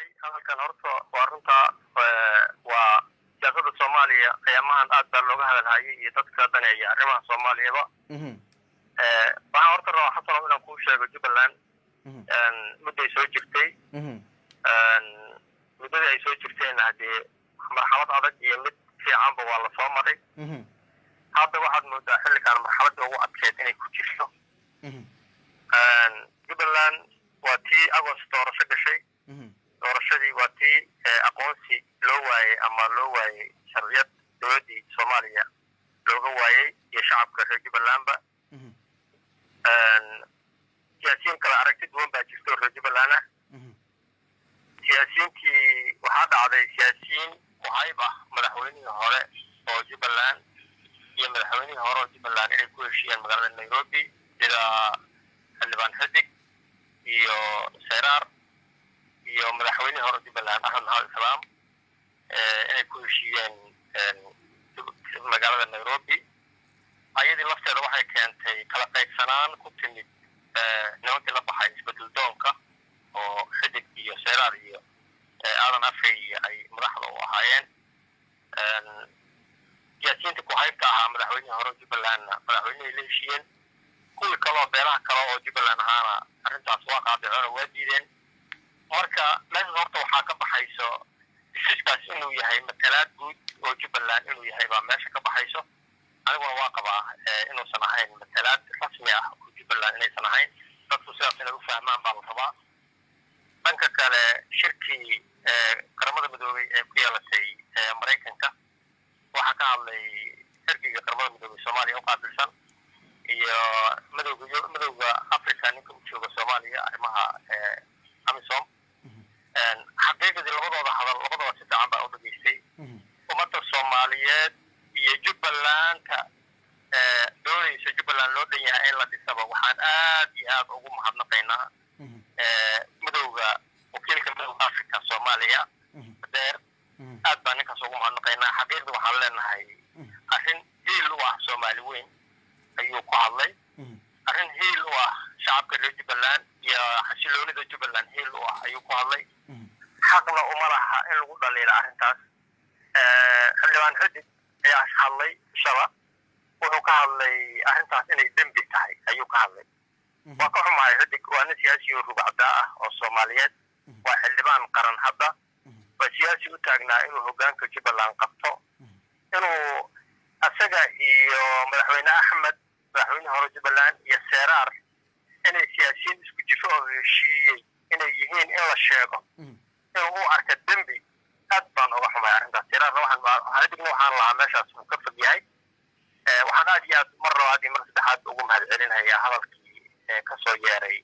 Tahay hadalkan horta waa runta, waa siyaasadda Soomaaliya qiyaamahan aad baa looga hadalhayay iyo dadka daneeya arrimaha Soomaaliyaba. Waxaan horta rabaa, Xasanow, inaan kuu sheego Jubbaland mudday soo jirtay. Muddadii ay soo jirteenna haddee marxalad adag iyo mid fiicanba waa lasoo maray. Hadda waxaad moodaa xilligan marxaladda ugu adkeed inay ku jirto. Jubbaland waa tii Agost doorasho gashay. Doorashadii waa tii aqoonsi loo waayey ama loo waayey sharciyad dowladdii Soomaaliya looga waayey iyo shacabka reer Jubbalandba. Siyaasiyiin kale aragti duwan baa jirta oo reer Jubbaland ah. Siyaasiyiintii waxaa dhacday siyaasiyiin muhayb ah madaxweynihii hore oo Jubbaland iyo madaxweynihii hore oo Jubbaland inay ku heshiiyeen magaalada Nairobi, sida Xildhibaan Xidig iyo Seraar iyo madaxweynihii hore Jubbaland Axmed Maxamed Islaam, inay ku heshiiyeen magaalada Nairobi. Ayadii lafteeda waxay keentay kala qaybsanaan ku timid nimankii la baxay isbedel doonka oo Xidig iyo Seraar iyo Aadan Afey iyo ay madaxda u ahaayeen. Siyaasiyiinta ku-haybta ahaa madaxweynihii hore Jubbalandna madaxweynihii la heshiiyeen, kuwii kaleoo beelaha kale oo Jubbaland ahaana arrintaas waa qaadaceen oo waa diideen. Marka meeshaas horta waxaa ka baxayso heshiiskaas inuu yahay matalaad guud oo Jubbaland inuu yahay baa meesha ka baxayso. Aniguna waa qabaa inuusan ahayn matalaad rasmi ah oo Jubbaland inaysan ahayn. Dadku sidaas inay u fahmaan baa la rabaa. Dhanka kale, shirkii Qaramada Midoobey ee ku yeelatay Maraykanka waxaa ka hadlay ergeyga Qaramada Midoobey Soomaaliya u qaabilsan iyo Madowga Africa ninka u jooga Soomaaliya arrimaha AMISOM. Xaqiiqdii labadooda hadal labadaba si fiican baa u dhageystay. Ummadda Soomaaliyeed iyo Jubbalanta doonaysa Jubbaland loo dhan yahay in la dhisaba, waxaan aad iyo aad ugu mahadnaqaynaa madowga, wakiilka Madowga Africa Soomaaliya Deer. Aad baan ninkaas ugu mahadnaqaynaa. Xaqiiqda waxaan leenahay arrin hiil u ah Soomaali weyn ayuu ku hadlay, arrin hiil u ah shacabka reer Jubbaland iyo xasiloonida Jubbaland hiil u ah ayuu ku hadlay. Xaqna uma laha in lagu dhaliilo arrintaas. Xildhibaan Xidig ayaa hadlay shaba, wuxuu ka hadlay arrintaas inay dembi tahay ayuu ka hadlay. Waa ka xumahay, Xidig waa nin siyaasi oo rugcaddaa ah oo Soomaaliyeed, waa xildhibaan qaran, hadda waa siyaasi u taagnaa inuu hoggaanka Jubbaland qabto, inuu asaga iyo madaxweyne Axmed, madaxweyne hore Jubbaland, iyo Seraar inay siyaasiyiin isku jifo oo heshiiyey inay yihiin in la sheego inuu u arka dembi, aad baan uga xumay arrintaas. Seraarna waxaan, Xidigna waxaan lahaa meeshaas uu ka fog yahay. Waxaan aad iyo aad mar labaad iyo mar saddexaad ugu mahad celinayaa hadalkii kasoo yeeray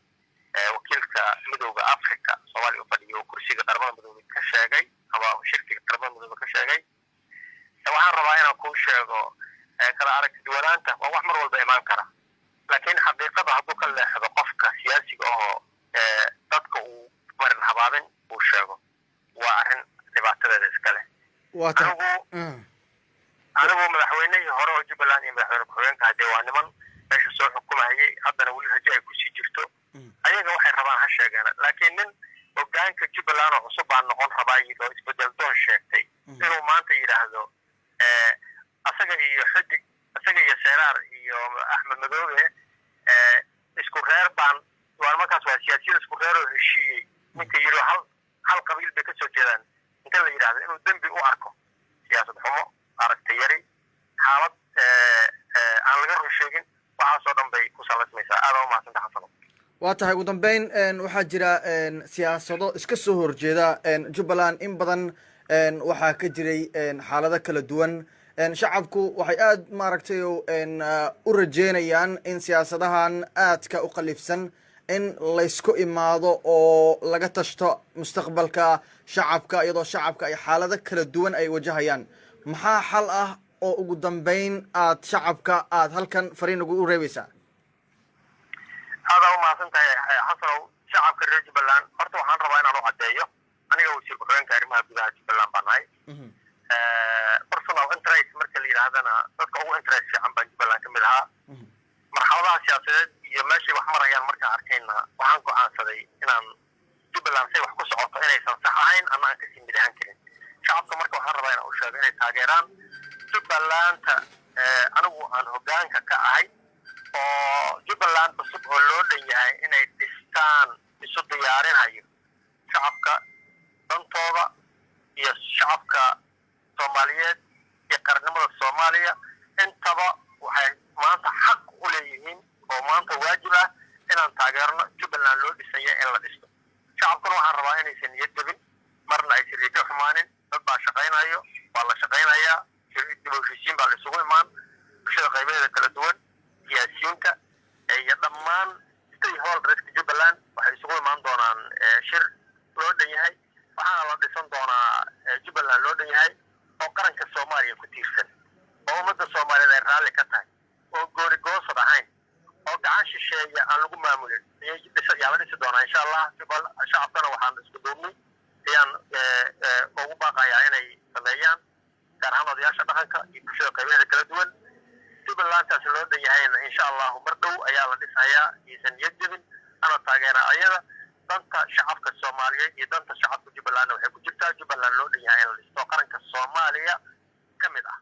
wakiilka Midowda Africa Soomaaliya u fadhiyo oo kursiga Qaramada Midoobey ka sheegay ama shirkiga Qaramada Midoobey ka sheegay. Waxaan rabaa inaan kuu sheego, kala aragti duwanaanta waa wax mar walba imaan kara, laakiin xaqiiqada hadduu ka leexdo qofka siyaasiga ahoo dadka uu marin habaabin uu sheego, waa arrin dhibaatadeeda iska leh. Anigu madaxweynihii hore oo Jubbaland iyo madaxweyne ku-xigeenka haddee waa niman meesha soo xukumahayay, haddana weli rajo ay kusii jirto. Ayaga waxay rabaan ha sheegeen, laakiin nin hogaanka Jubbaland oo cusub baa noqon rabaa yidhi oo isbedel doon sheegtay inuu maanta yidhaahdo asaga iyo Xidig, asaga iyo Seraar iyo Axmed Madoobe isku reer baan waa, markaas waa siyaasiyiin isku reer oo heshiiyey ninka yidhi, hal hal qabiil bay kasoo jeedaan inta la yidhaahdo inuu dembi u arko, siyaasad xumo, aragti yari, xaalad aan laga run sheegin, waxaasoo dhan bay ku salaysmaysaa. Aada umahadsanta, Xasano. Waa tahay. Ugu dambeyn, waxaa jira siyaasado iska soo horjeeda Jubbaland. In badan waxaa ka jiray xaalado kala duwan. Shacabku waxay aad maaragtay u rajeynayaan in siyaasadahan aadka u qalifsan in laysku imaado oo laga tashto mustaqbalka shacabka, iyadoo shacabka ay xaalado kala duwan ay wajahayaan. Maxaa xal ah oo ugu dambeyn aad shacabka aad halkan fariin ugu reebeysaa? Aadaa umahadsan tahay, Xasanow. Shacabka reer Jubbaland horta waxaan rabaa inaan u caddeeyo, aniga wasiir ku-xigeenka arrimaha gudaha Jubbaland baan nahay. Personal interest marka la yidhaahdana, dadka ugu interest fiican baan Jubbaland kamid ahaa. Marxaladaha siyaasadeed iyo meeshay wax marayaan markaan arkayna, waxaan go'aansaday inaan Jubbaland say wax ku socoto inaysan sax ahayn. aan kasii mid ahaan karin. Shacabka marka waxaan rabaa inaan u sheego inay taageeraan Jubbalanta anigu aan hoggaanka ka ahay, oo Jubbaland cusub oo loo dhan yahay inay dhistaan isu diyaarinhayo. Shacabka dantooda iyo shacabka Soomaaliyeed iyo qarnimada Soomaaliya intaba waxay maanta xaq u leeyihiin oo maanta waajib ah inaan taageerno Jubbaland loo dhisaya in la dhisto. Shacabkuna waxaan rabaa inaysan niyad jebin, marna aysan rijo xumaanin. Dad baa shaqaynayo, waa la shaqaynayaa, dib u heshiisiin baa la isugu imaan, bulshada qaybaheeda kala duwan, siyaasiyiinta iyo dhammaan stakeholderska Jubbaland waxay isugu imaan doonaan shir loo dhan yahay. Waxaana la dhisan doonaa Jubbaland loo dhan yahay oo qaranka Soomaaliya ku tiirsan, oo ummadda Soomaaliyeed ay raalli ka tahay, oo gooni goosad ahayn, oo gacan shisheeya aan lagu maamulin yaa la dhisi doonaa, insha Allah. Shacabkana waxaan isku duubnay ayaan ugu baaqayaa inay sameeyaan, gaar ahaan odayaasha dhaqanka iyo bulshada qaybaheeda kala duwan. Jubbalandtaas loo dhan yahayna, insha Allahu, mar dhow ayaa la dhisayaa. Iisan niyad jebin, ana taageera ayada. Danta shacabka Soomaaliyeed iyo danta shacabka Jubbalandna waxay ku jirtaa Jubbaland loo dhan yahay in la dhisto, qaranka Soomaaliya ka mid ah.